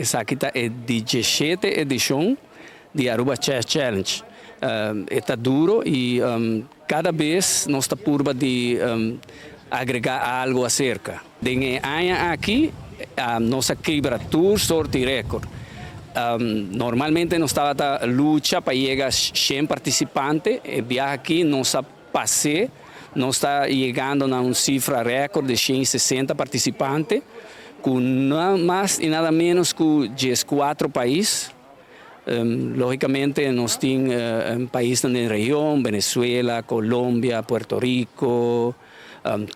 Esaki ta e 17 edicion di Aruba Chess Challenge. E ta duro y cada bes nos ta purba di agrega algo acerca. Den e aña aki nos a kibra tur sorto di record. Normalmente nos tabata lucha pa yega 100 participante, e biaha aki nos a pasa, nos ta yegando na un cifra record di 160 participante, cu nada mas y nada menos cu 14 pais. Logicamente nos tin pais den region, Venezuela, Colombia, Puerto Rico,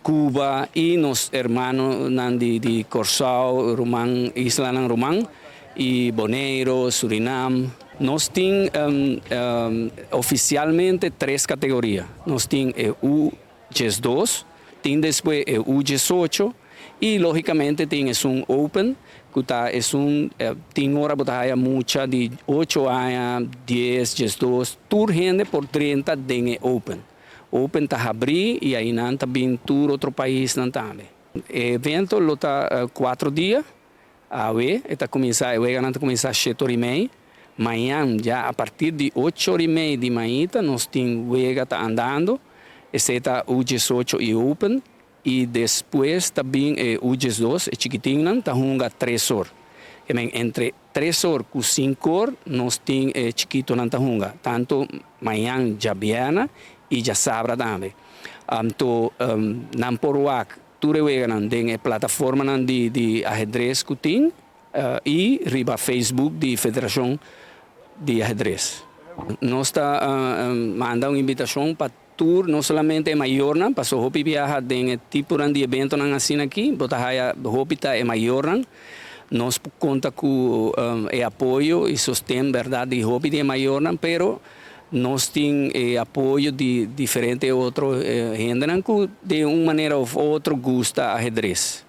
Cuba y nos rumannan di Corsou, ruman, Isla ruman, y Boneiro, Surinam. Nos tin oficialmente tres categoria. Nos tin U12, tin despues U18 y logicamente tin un Open, cu ta un tin ora bo ta haya mucha di 8 aña, 10, 12, tur hende por 30 den Open. Open ta habri y ey nan ta bin tur otro pais nan tambe. E evento lo ta 4 dia. Awe ta cuminsa, e ta cuminsa 7:30. Mañan ya a partir di 8:30 di mainta nos tin wega ta andando. Esey ta U18 y Open y despues tambe U12 e chikitinnan ta hunga 3 or. Kiermen entre 3 or cu 5 or nos tin chikitonan ta hunga. Tanto mañan diabierna y diasabra tambe. Anto nan por wak tur e weganan den e plataforma di ahedres cu tin y riba Facebook di Federacion di Ahedres. Nos ta manda un invitacion pa tur, no solamente mayornan, paso hopi biaha den tipo di eventonan asina aki, bo ta haya hopi ta e mayornan. Nos conta cu e apoyo y sosten, berdad, di hopi di mayornan, pero nos tin apoyo di diferente otro hendenan cu di un manera of otro gusta ahedres.